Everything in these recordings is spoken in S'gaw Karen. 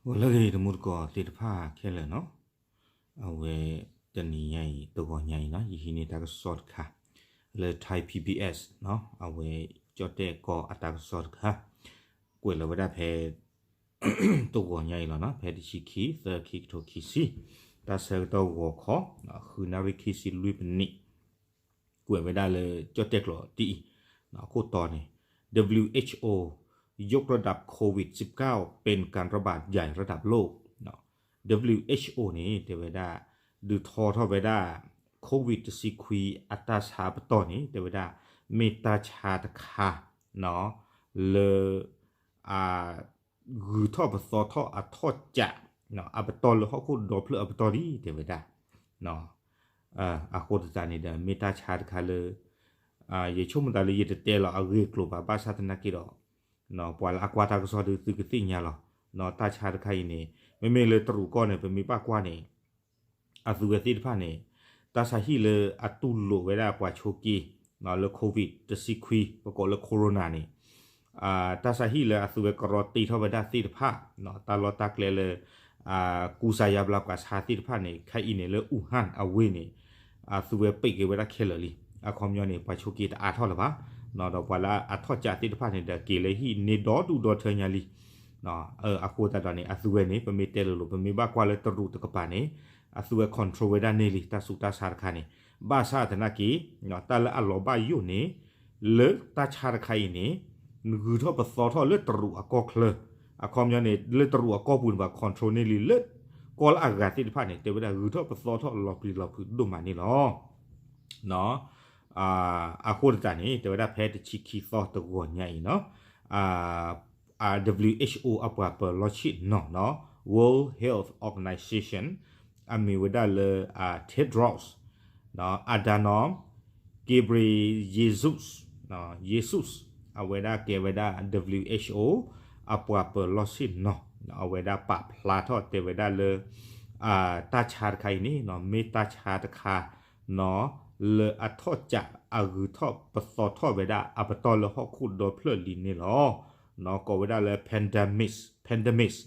ဂီၤလၢအဂ့ၤ တံၤသကိးသ့ၣ်တဖၣ်ခဲလၢာ်နီၤ, အဝဲတနံၤညါအံၤ တဂီၤညါအံၤနီၤ ယဟံးန့ၢ်တၢ်ကစီၣ်တခါ လၢ Thai PBS နီၤ, အဝဲကၠီၣ်တဲၣ်ကီၢ်အတၢ်ကစီၣ်တခါ ကွဲးလီၤဝဲဒၣ်ဖဲ တဂီၤညါအံၤလီၤနီၤ, ဖဲတဆံခံ သၢ ခံကထိခံဆံ တၢ်ဆၢကတီၢ်ဂီၤခီ ဃုနၣ်ရံၣ်ခံဆံလွံၢ်မံးနံး ကွဲးဝဲဒၣ်လၢကၠီၣ်တဲၣ်ကျိာ်ဒ်အံၤ, အခိၣ်တီန့ၣ် WHO ยกระดับโควิดสิบเก้า เป็นการระบาดใหญ่ระดับโลก WHO န့ၣ် တဲဝဲဒၣ် ဒုးထီထီၣ်ဝဲဒၣ် COVID တဆံခွံအတၢ်ဆါပတီၢ်န့ၣ် တဲဝဲဒၣ် မ့ၢ်တၢ်ဆါတခါ လၢ အ ဂုၤထီၣ်ပသီထီၣ်အထီၣ်ကး အပတီၢ်လၢဟီၣ်ခိၣ်ဒီဖျၢၣ်အပတီၢ်လံ တဲဝဲဒၣ် အဃိသတးန့ၣ်ဒီး မ့ၢ်တၢ်ဆါတခါလၢ ယဆိကမိၣ်သးလၢယတတဲလီၤအဂ့ၢ်အကျိၤဘၣ် ဘၣ်ဆၣ်သနာ်က့ဒီး ပှၤလၢအကွၢ်တၢ်ကစီၣ်ဒီးသုကသ့ၣ်ညါလီၤ, တၢ်ဆါတခါအံၤန့ၣ် မ့မ့ၢ်လၢတရူးကီၢ်န့ၣ် ပမ့ၢ်ဘၣ်ကွၢ်န့ၣ် အသုဝဲသ့ၣ်တဖၣ်န့ၣ် တၢ်ဆါဟံၣ်လၢအတူၢ်လိာ်ဝဲဒၣ်ပှၤဆိးက့ လၢ COVID တဆံခွံ ပကိးလၢ corona န့ၣ် တၢ်ဆါဟံၣ်လၢအသုဝဲကရီတ့ထီၣ်ဝဲဒၣ်သ့ၣ်တဖၣ် တၢ်လီၢ်တၢ်ကျဲလၢ ကူစါယါဘျါပှၤဆါသ့ၣ်တဖၣ်န့ၣ် ခဲအံၤန့ၣ်လၢ Wuhan အဝ့ၢ်န့ၣ် အသုဝဲပံးက့ၤဝဲဒၣ်ခဲလၢာ်လံ, အခီပညီန့ၣ် ပှၤဆိးက့တအါထီၣ်လၢၤဘၣ်, ဒီးပှၤလၢအထီၣ်ကးသ့ၣ်တဖၣ်န့ၣ်ဒီးက့ၤလၢဟံၣ်န့ၢ်ဒီဒူၣ်ဒီထၢညါလံ အဃိသတးဒီးန့ၣ် အသုဝဲန့ၣ် ပမ့ၢ်တဲလိၤလိၤ ပမ့ၢ်ဘၣ်ကွၢ်လၢတရူးတကပၤန့ၣ် အသုဝဲ control ဝဲဒၣ်န့ၢ်လံ တၢ်ဆူးတၢ်ဆါတခါန့ၣ်, ဘၣ်ဆၣ်သနာ်က့ တၢ်လၢအလီၤဘၣ်ယိၣ်န့ၣ် လၢတၢ်ဆါတခါအံၤန့ၣ် ဂုၤထီၣ်ပသီထီၣ်လၢတရူးအကီၢ်ချၢ, အခီပညီန့ၣ် လၢတရူးအကီၢ်ပူၤန့ၣ် ပှၤ control န့ၢ်လံလၢ ကီၢ်လၢအဂၤသ့ၣ်တဖၣ်န့ၣ် တဲဝဲဒၣ်ဂုၤထီၣ်ပသီထီၣ်လီၤပျံၤလီၤဖုးဒိၣ်မးန့ၣ်လီၤ. အဃိသတးန့ၣ် တဲဝဲဒၣ်ဖဲတဆံခံသီတဂီၤညါအံၤနီၤ WHO အပှၤပၢၤလီၢ်ဆ့ၣ်နီၤနီၤ World Health Organization အမ့ၢ်ဝဲဒၣ်လၢ Tedros Adhanom Ghebreyesus, Yesus အဝဲဒၣ်ကဲဝဲဒၣ် WHO အပှၤပၢၤလီၢ်ဆ့ၣ်နီၤ အဝဲဒၣ်ပာ်ဖျါထီၣ်တဲဝဲဒၣ်လၢ တၢ်ဆါတခါအံၤန့ၣ် မ့ၢ်တၢ်ဆါတခါနီၤ လၢအထီၣ်ကးအဂုၤထီၣ်ပသီထီၣ်ဝဲဒၣ်အပတီၢ်လၢဟီၣ်ခိၣ်ဒီဖျၢၣ်လံန့ၣ်လီၤ. ကိးဝဲဒၣ်လၢ pandemics, pandemics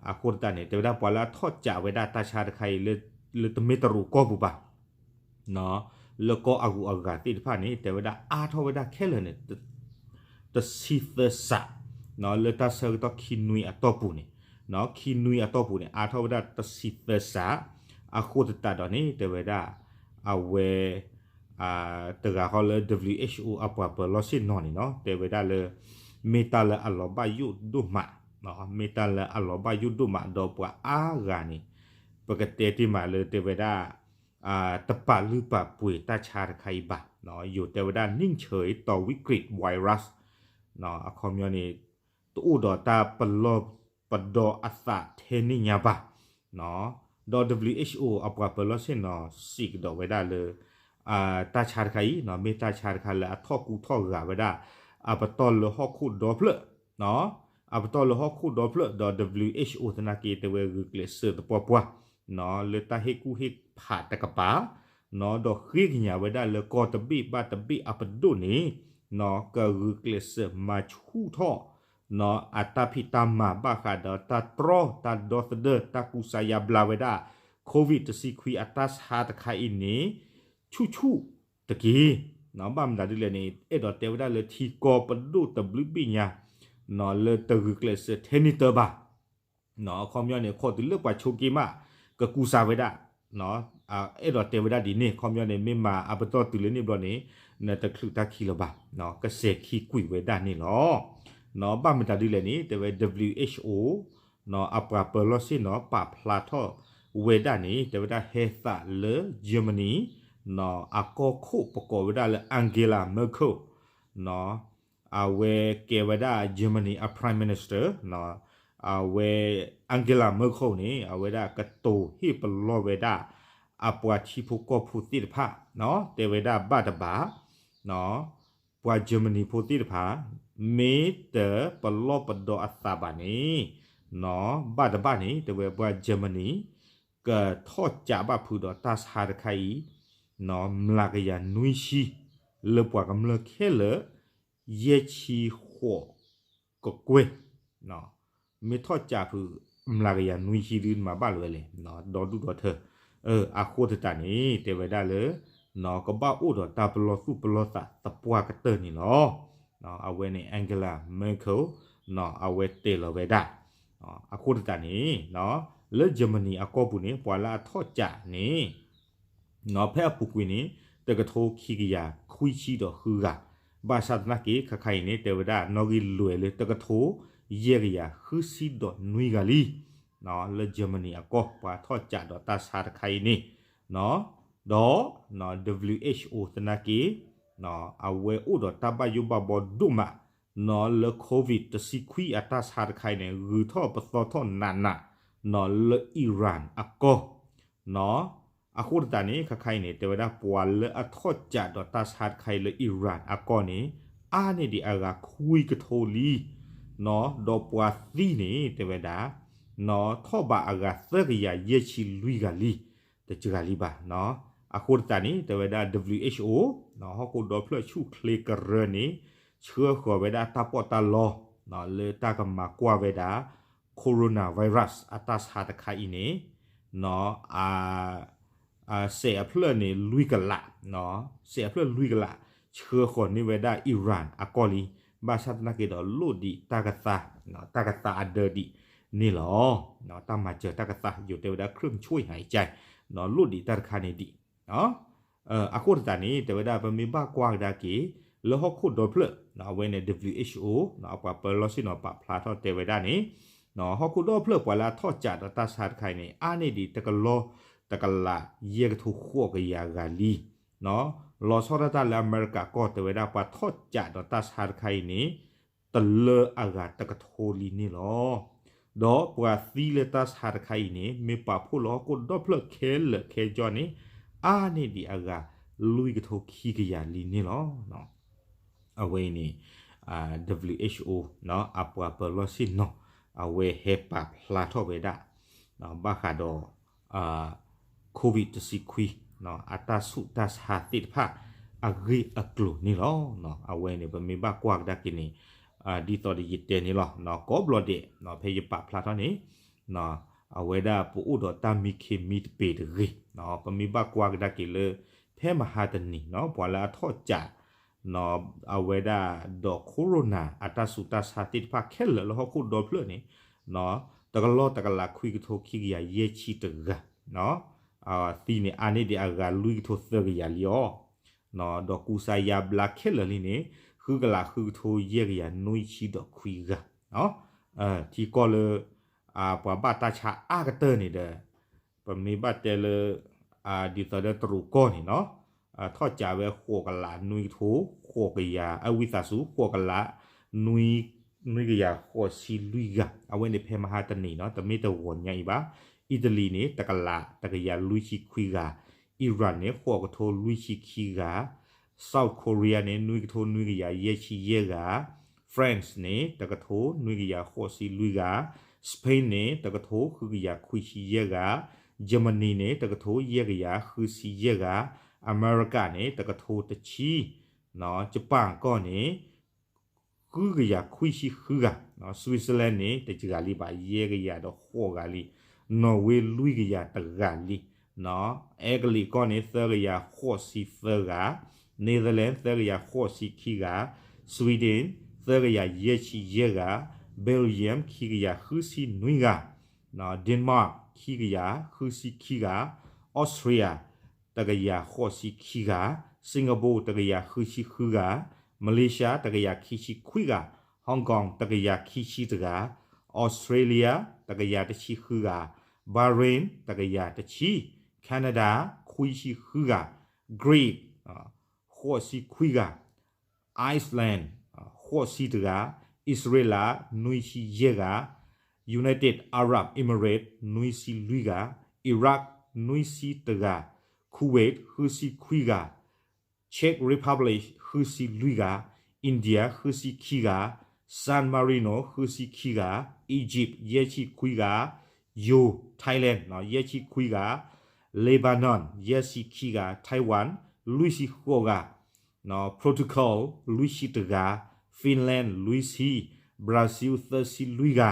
အဃိသတးန့ၣ် တဲဝဲဒၣ်ပှၤလၢအထီၣ်ကးဝဲဒၣ်တၢ်ဆါတခါအံၤ လၢတမ့ၢ်တရူးကီၢ်ပူၤဘၣ် လၢကီၢ်အဂုၤအဂၤသ့ၣ်တဖၣ်န့ၣ် တဲဝဲဒၣ်အါထီၣ်ဝဲဒၣ်ခဲလၢာ်န့ၣ် တဆံသၢစး လၢတၢ်ဆၢကတီၢ်ခံနွံအတီၢ်ပူၤန့ၣ်, ခံနွံအတီၢ်ပူၤန့ၣ် အါထီၣ်ဝဲဒၣ်တဆံသၢစး, အဃိသတးဒီးန့ၣ် တဲဝဲဒၣ် အဝဲ တဂၤဃီလၢ WHO အပှၤပၢၤလီၢ်ဆ့ၣ်နီၤန့ၣ်နီၤ တဲဝဲဒၣ်လၢ မ့ၢ်တၢ်လၢအလီၤဘၣ်ယိၣ်ဒိၣ်မး, မ့ၢ်တၢ်လၢအလီၤဘၣ်ယိၣ်ဒိၣ်မး ဒီးပှၤအါဂၤန့ၣ် ပကတဲတ့ၢ်မးလၢတဲဝဲဒၣ် တပာ်လုၢ်ပာ်ပှ့ၤတၢ်ဆါတခါအံၤဘၣ်, ယိၤတဲဝဲဒၣ် နံၣ်ဆၢအံၤတီၤဝံကရံး virus အခီပညီန့ၣ် တအိၣ်ဒီးတၢ်ပလီၢ်ပဒီအသးထဲန့ၣ်ညါဘၣ်, ဒီး WHO အပှၤပၢၤလီၢ်ဆ့ၣ်နီၤစံးကဒီးဝဲဒၣ်လၢ တၢ်ဆါတခါအံၤ မ့ၢ်တၢ်ဆါတခါလၢအထီၣ်ကူထီၣ်ဂာ်ဝဲဒၣ် အပတီၢ်လၢဟီၣ်ခိၣ်ဒီဖျၢၣ် အပတီၢ်လၢဟီၣ်ခိၣ်ဒီဖျၢၣ်ဒီး WHO သနာ်က့ တဲဝဲဂုာ်ကျဲးစၢးသပှၢ်ပှၢ် လၢတၢ်ဟ့ၣ်ကူၣ်ဟ့ၣ်ဖးတကပၤ ဒီးဃ့ကညးဝဲဒၣ်လၢကီၢ်တဘ့ၣ်ဘၣ်တဘ့ၣ်အပဒိၣ်န့ၣ် ကဂုာ်ကျဲးစၢးမၤဆူၣ်ထီၣ် အတၢ်ဖံးတၢ်မၤဘၣ်ဃးဒီးတၢ်တြီတၢ်ဒီသဒၢတၢ်ကူစါယါဘျါဝဲဒၣ် COVID တဆံခွံအတၢ်ဆါတခါအံၤန့ၣ် ဆူၣ်ဆူၣ်တက့ၢ်. ဘၣ်မတၤဒ်လဲၣ်န့ၣ် အဲၣ်ဒိးတဲဝဲဒၣ်လၢထံကီၢ်ပဒိၣ်တဘျုးဘ့ၣ်ညါ လၢတဂုာ်ကျဲးစၢးထဲန့ၣ်တၢ်ဘၣ် အခီပညီန့ၣ် ခီတုၤလၢပှၤဆိးက့မး ကကူစါဝဲဒၣ် အဲၣ်ဒိးတဲဝဲဒၣ်ဒ်န့ၣ် အခီပညီန့ၣ် မ့ၢ်မၤအပတီၢ်တုၤလၢန့ၣ်ဘျီန့ၣ် နတချုးတၢ်ခံလၢၤဘၣ် ကစဲးခံကွံာ်ဝဲဒၣ်န့ၣ်လီၤ. ဘၣ်မတၤဒ်လဲၣ်န့ၣ် တဲဝဲ WHO အပှၤပၢၤလီၢ်ဆ့ၣ်နီၤ ပာ်ဖျါထီၣ်ဝဲဒၣ်န့ၣ် တဲဝဲဒၣ်ဟဲသးလၢ Germany အကီၢ်ခိၣ်ပကိးဝဲဒၣ်လၢ Angela Merkel အဝဲကဲဝဲဒၣ် Germany အ Prime Minister အဝဲ Angela Merkel န့ၣ် အဝဲဒၣ်ကတိၤဟ့ၣ်ပလီၢ်ဝဲဒၣ် အပှၤထံဖိကီၢ်ဖိသ့ၣ်တဖၣ် တဲဝဲဒၣ်ဘၣ်တဘၣ် ပှၤ Germany ဖိသ့ၣ်တဖၣ် မ့ၢ်တပလီၢ်ပဒီအသးဘၣ်န့ၣ် ဘၣ်တဘၣ်န့ၣ် တဲဝဲပှၤ Germany ကထီၣ်ကးဘၣ်ဖုးဒီးတၢ်ဆါတခါအံၤ မျးကယၤနွံဆံ လၢပှၤကမျၢၢ်ခဲလၢာ် ယဲၢ်ဆံဃိးကကွဲၢ် မ့ၢ်ထီၣ်ကးဖုး မျးကယၤနွံဆံဒု မၤဘၣ်လၢၤဝဲလဲၣ်, ဒီဒူၣ်ဒီထၢ, အဃိသတးန့ၣ် တဲဝဲဒၣ်လၢ ကဘၣ်အိၣ်ဒီးတၢ်ပလီၢ်သူၣ်ပလီၢ်သးသပှၢ်ကတၢၢ်န့ၣ်လီၤ. အဝဲန့ၣ် Angela Merkel အဝဲတဲလီၤဝဲဒၣ်. အဃိသတးန့ၣ် လၢ Germany အကီၢ်ပူၤန့ၣ် ပှၤလၢအထီၣ်ကးန့ၣ် ဖဲအပူၤကွံာ်န့ၣ် တကထိခံကယၤခွံဆံဒီးဃုဂၤ, ဘၣ်ဆၣ်သနာ်က့ ခါခါအံၤန့ၣ် တဲဝဲဒၣ် နီၣ်ဂံၢ်လွဲၢ်လၢ တကထိယဲၢ်ကယၤဃုဆံဒီးနွံဂၤလံ. လၢ Germany အကီၢ် ပှၤထီၣ်ကးဒီးတၢ်ဆါတခါအံၤန့ၣ်, ဒီး WHO သနာ်က့ အဝဲအိၣ်ဒီးတၢ်ဘၣ်ယိၣ်ဘၣ်ဘီဒိၣ်မး လၢ COVID တဆံခွံအတၢ်ဆါတခါအံၤန့ၣ် ဂုၤထီၣ်ပသီထီၣ်နးနး လၢ Iran အကီၢ် အဃိသတးန့ၣ် ခါခါအံၤန့ၣ် တဲဝဲဒၣ်ပှၤလၢအထီၣ်ကးဒီးတၢ်ဆါတခါအံၤလၢ Iran အကီၢ်န့ၣ် အါန့ၢ်ဒံးအဂၤခွံကထိလံ, ဒီးပှၤသံန့ၣ် တဲဝဲဒၣ် ထီၣ်ဘးအဂၤသၢကယၤယဲၢ်ဆံလွံၢ်ဂၤလံ, တစှၤလံဘၣ်. အဃိသတးန့ၣ် တဲဝဲဒၣ် WHO ဟီၣ်ခိၣ်ဒီဖျၢၣ်ဆူၣ်ချ့ကရၢန့ၣ် ဆှၢဃီၤဝဲဒၣ်တၢ်ပီးတၢ်လီ လၢတၢ်ကမၤကွၢ်ဝဲဒၣ် coronavirus အတၢ်ဆါတခါအံၤန့ၣ် စဲးအဖျၢၣ်န့ၣ်လွံၢ်ကလး, စဲးအဖျၢၣ်လွံၢ်ကလး ဆှၢဃီၤန့ၢ်ဝဲဒၣ် Iran အကီၢ်လံ, ဘၣ်ဆၣ်သနာ်က့ဒီးလိၣ်ဒံးတၢ်ကသါ, တၢ်ကသါအဒၢဒံးန့ၣ်လီၤ. တၢ်မၤစၢၤတၢ်ကသါ ယိၤတဲဝဲဒၣ် เครื่องช่วยหายใจ လိၣ်ဒံးတၢ်တခါန့ၣ်ဒံး အဃိသတးန့ၣ် တဲဝဲဒၣ်ပမ့ၢ်ဘၣ်ကွၢ်ကဒါက့ၤ လၢဟီၣ်ခိၣ်ဒီဖျၢၣ် အဝဲန့ၣ် WHO အပှၤပၢၤလီၢ်ဆ့ၣ်နီၤပာ်ဖျါထီၣ်တဲဝဲဒၣ်န့ၣ် ဟီၣ်ခိၣ်ဒီဖျၢၣ်ပှၤလၢအထီၣ်ကးဒီးတၢ်ဆါတခါအံၤန့ၣ် အါန့ၢ်ဒံးတကလီတကလးယဲၢ်ကထိဃိးကယၤဂၤလံ. လီၤဆီဒၣ်တၢ်လၢအမဲရကၤကီၢ် တဲဝဲဒၣ်ပှၤထီၣ်ကးဒီးတၢ်ဆါတခါအံၤန့ၣ် တလၢအဂၤတကထိလံန့ၣ်လီၤ. ဒီးပှၤသံလၢတၢ်ဆါတခါအံၤန့ၣ် မ့ၢ်ပာ်ဖှိၣ်လၢဟီၣ်ခိၣ်ဒီဖျၢၣ်ခဲလၢာ်ခဲဆ့န့ၣ် အါန့ၢ်ဒံးအဂၤလွံၢ်ကထိခံကယၤလံန့ၣ်လီၤ. အဝဲအံၤန့ၣ် WHO အပှၤပၢၤလီၢ်ဆ့ၣ်နီၤ အဝဲဟဲပာ်ဖျါထီၣ်ဝဲဒၣ် ဘၣ်ဃးဒီး COVID တဆံခွံ အတၢ်ဆူးတၢ်ဆါသ့ၣ်တဖၣ်အဂ့ၢ်အကျိၤန့ၣ်လီၤ. အဝဲန့ၣ် ပမ့ၢ်ဘၣ်ကွၢ်ကဒါက့ၤန့ၣ် ဒ်သိးဒီးယတဲန့ၣ်လီၤ ကိးဘျီဒဲး ဖဲယပာ်ဖျါထီၣ်န့ၣ် အဝဲဒၣ်ပအိၣ်ဒီးတၢ်မံခ့မံတပ့ၤတဂ့ၤ, ပမ့ၢ်ဘၣ်ကွၢ်ကဒါက့ၤလၢ ဖဲမဟါတနံၤ ပှၤလၢအထီၣ်ကး အဝဲဒၣ်ဒီး corona အတၢ်ဆူးတၢ်ဆါသ့ၣ်တဖၣ်ခဲလၢာ်လၢဟီၣ်ခိၣ်ဒီဖျၢၣ်န့ၣ် တကလီတကလးခွံကထိခံကယၤယဲၢ်ဆံတဂၤ, သံန့ၣ်အါန့ၢ်ဒံးအဂၤလွံၢ်ကထိသၢကယၤလံအီၤ, ဒီးကူစါယါဘျါခဲလၢာ်လံန့ၣ် ဃုကလးဃုကထိယဲၢ်ကယၤနွံဆံဒီးခွံဂၤ, ထံကီၢ်လၢ ပှၤဘၣ်တၢ်ဆါအါကတၢၢ်န့ၣ်ဒီး ပမ့ၢ်ဘၣ်တဲလၢ ဒ်သိးဒီးတရူးကီၢ်န့ၣ်နီၤ ထီၣ်ကးဝဲဃိးကလးနွံကထိ ဃိးကယၤ အဝံသးစူၤ ဃိးကလး နွံကယၤဃိးဆံလွံၢ်ဂၤ, အဝဲန့ၣ်ဖဲမဟါတနံၤနီၤ တမ့ၢ်တဂီၤညါအံၤဘၣ်. အံၣ်တလံၤန့ၣ် တကလးတကယၤလွံၢ်ဆံခွံဂၤ, Iran န့ၣ် ဃိးကထိလွံၢ်ဆံခံဂၤ, South Korea န့ၣ် နွံကထိနွံကယၤယဲၢ်ဆံယဲၢ်ဂၤ, France န့ၣ် တကထိနွံကယၤဃိးဆံလွံၢ်ဂၤ, Spain န့ၣ် တကထိဃုကယၤခွံဆံယဲၢ်ဂၤ, Germany န့ၣ် တကထိယဲၢ်ကယၤဃုဆံယဲၢ်ဂၤ, အမဲရကၤန့ၣ် တကထိတဆံ, ကပၣ်ကီၢ်န့ၣ် ဃုကယၤခွံဆံဃုဂၤ, Switzerland န့ၣ် တစှၤလံဘၣ် ယဲၢ်ကယၤဒီးဃိးဂၤလံ, Norway လွံၢ်ကယၤတဂၤလံ, အဲကလံးကီၢ်န့ၣ် သၢကယၤဃိးဆံသၢဂၤ, Netherlands သၢကယၤဃိးဆံခံဂၤ, Sweden သၢကယၤယဲၢ်ဆံယဲၢ်ဂၤ, Belgium ခံကယၤဃုဆံနွံဂၤ, Denmark ခံကယၤဃုဆံခံဂၤ, Austria တကယၤဃိးဆံခံဂၤ, Singapore တကယၤဃုဆံဃုဂၤ, Malaysia တကယၤခံဆံခွံဂၤ, Hong Kong တကယၤခံဆံတဂၤ, Australia တကယၤတဆံဃုဂၤ, Bahrain တကယၤတဆံ, Canada ခွံဆံဃုဂၤ, Greece ဃိးဆံခွံဂၤ, Iceland ဃိးဆံတဂၤ, Israel နွံဆံယဲၢ်ဂၤ, United Arab Emirates နွံဆံလွံၢ်ဂၤ, Iraq နွံဆံတဂၤ, Kuwait ဃုဆံခွံဂၤ, Czech Republic ဃုဆံလွံၢ်ဂၤ, India ဃုဆံခံဂၤ, San Marino ဃုဆံခံဂၤ, Egypt ယဲၢ်ဆံခွံဂၤ, ယိၤ Thailand ယဲၢ်ဆံခွံဂၤ, Lebanon ယဲၢ်ဆံခံဂၤ, Taiwan လွံၢ်ဆံဃိးဂၤ, Portugal လွံၢ်ဆံတဂၤ, Finland လွံၢ်ဆံ, Brazil သၢဆံလွံၢ်ဂၤ,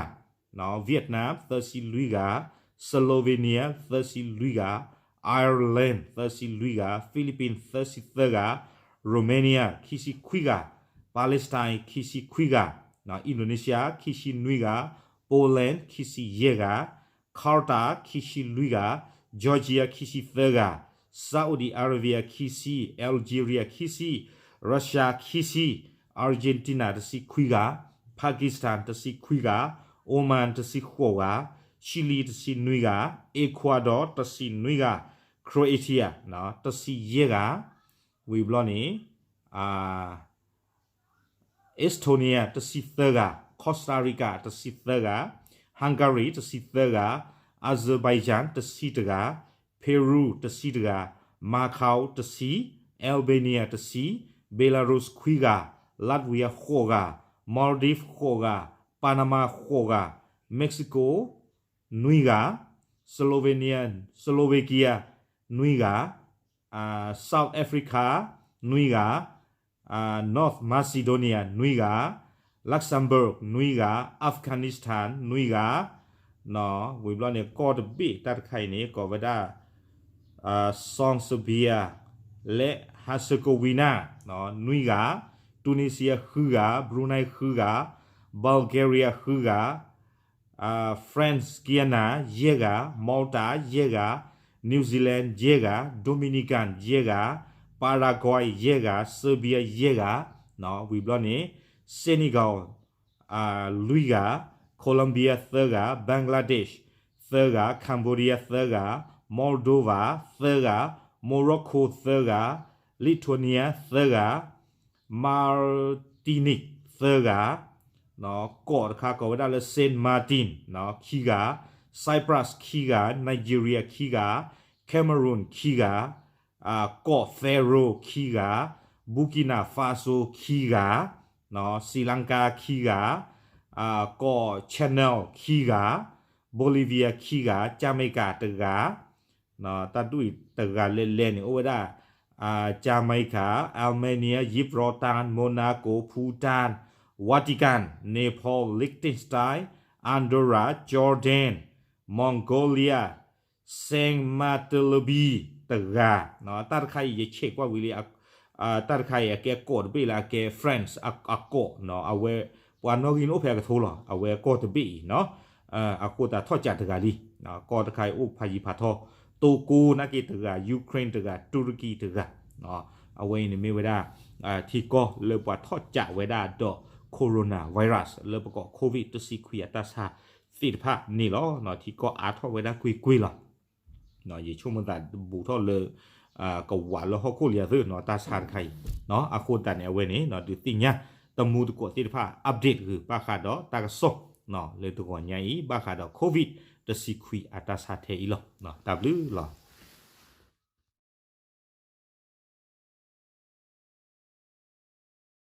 Vietnam သၢဆံလွံၢ်ဂၤ, Slovenia သၢဆံလွံၢ်ဂၤ, Ireland သၢဆံလွံၢ်ဂၤ, Philippines သၢဆံသၢဂၤ, Romania ခံဆံခွံဂၤ, Palestine ခံဆံခွံဂၤ, Indonesia ခံဆံနွံဂၤ, Poland ခံဆံယဲၢ်ဂၤ, Qatar ခံဆံလွံၢ်ဂၤ, Georgia ခံဆံသၢဂၤ, Saudi Arabia ခံဆံ, Algeria ခံဆံ, Russia ခံဆံ, Argentina တဆံခွံဂၤ, Pakistan တဆံခွံဂၤ, Oman တဆံဃိးဂၤ, Chile တဆံနွံဂၤ, Ecuador တဆံနွံဂၤ, Croatia တဆံယဲၢ်ဂၤ, ဝံၤဘျီန့ၣ် Estonia တဆံသၢဂၤ, Costa Rica တဆံသၢဂၤ, Hungary တဆံသၢဂၤ, Azerbaijan တဆံတဂၤ, Peru တဆံတဂၤ, Macau တဆံ, Albania တဆံ, Belarus ခွံဂၤ, Latvia ဃိးဂၤ, Maldives ဃိးဂၤ, Panama ဃိးဂၤ, Mexico နွံဂၤ, Slovenia, Slovakia နွံဂၤ, South Africa နွံဂၤ, North Macedonia နွံဂၤ, Luxembourg နွံဂၤ, Afghanistan နွံဂၤ, ဝံၤဘျီန့ၣ် ကီၢ်တဘ့ၣ်တၢ်တခါအံၤန့ၣ် ကိးဝဲဒၣ် Serbia လၢ Herzegovina နွံဂၤ, Tunisia ဃုဂၤ, Brunei ဃုဂၤ, Bulgaria ဃုဂၤ, France Guyana ယဲၢ်ဂၤ, Malta ယဲၢ်ဂၤ, New Zealand ယဲၢ်ဂၤ, Dominican ယဲၢ်ဂၤ, Paraguay ယဲၢ်ဂၤ, Serbia ယဲၢ်ဂၤ, ဝံၤဘျီန့ၣ် Senegal လွံၢ်ဂၤ, Colombia သၢဂၤ, Bangladesh သၢဂၤ, Cambodia သၢဂၤ, Moldova သၢဂၤ, Morocco သၢဂၤ, Lithuania သၢဂၤ, Martinique သၢဂၤ, ကီၢ်တခါကိးဝဲဒၣ်လၢ Saint Martin ခံဂၤ, Cyprus ခံဂၤ, Nigeria ခံဂၤ, Cameroon ခံဂၤ, ကီၢ် Faroe ခံဂၤ, Burkina Faso ခံဂၤ, Sri Lanka ခံဂၤ, ကီၢ် Channel ခံဂၤ, Bolivia ခံဂၤ, Jamaica တဂၤ, တၢ်ဒူၣ်အံၤတဂၤလဲၤလဲၤန့ၣ် အိၣ်ဝဲဒၣ် Jamaica, Armenia, Gibraltar, Monaco, Bhutan, Vatican, Nepal, Liechtenstein, Andorra, Jordan, Mongolia, Saint Barthélemy တဂၤ, တၢ်တခါအံၤယဆဲးကွၢ်ဝံၤလံ, တၢ်တခါအံၤအကဲကီၢ်တဘ့ၣ်လၢအကဲ France အကီၢ်, အဝဲ ပှၤနီၣ်ဂံၢ်န့ၣ်အိၣ်ဖဲအကထိလီၤ, အဝဲကီၢ်တဘ့ၣ်အံၤနီၤ, အဃိသတးထီၣ်ကးတဂၤလံ, ကီၢ်တခါအံၤအိၣ်ဖးယံၤဖးထီ, တိကိနာ်က့တဂၤ, Ukraine တဂၤ, တူရကံတဂၤ, အဝဲအံၤန့ၣ်မ့ၢ်ဝဲဒၣ် ထံကီၢ်လၢပှၤထီၣ်ကးဝဲဒၣ်ဒီး coronavirus လၢပကိး COVID တဆံခွံအတၢ်ဆါသ့ၣ်တဖၣ်န့ၣ်လီၤ. ထံကီၢ်အါထီၣ်ဝဲဒၣ်ကွ့ၢ်ကွ့ၢ်လီၤ. ယဆိကမိၣ်သးဘူးထီၣ်လၢ ကဝးလၢဟီၣ်ခိၣ်လံအသ့ၣ်နီၤ တၢ်ဆါတခါအံၤ, အဃိသတးန့ၣ် အဝဲန့ၣ် ဒုးသ့ၣ်ညါ တမူတကိးသ့ၣ်တဖၣ် update ဂ့ၤ ဘၣ်ဃးဒီးတၢ်ကစီၣ် လၢတဂီၤညါအံၤ ဘၣ်ဃးဒီး COVID တဆံခွံအတၢ်ဆါထဲအံၤလီၤ. တၢ်ဘျုးလီၤ.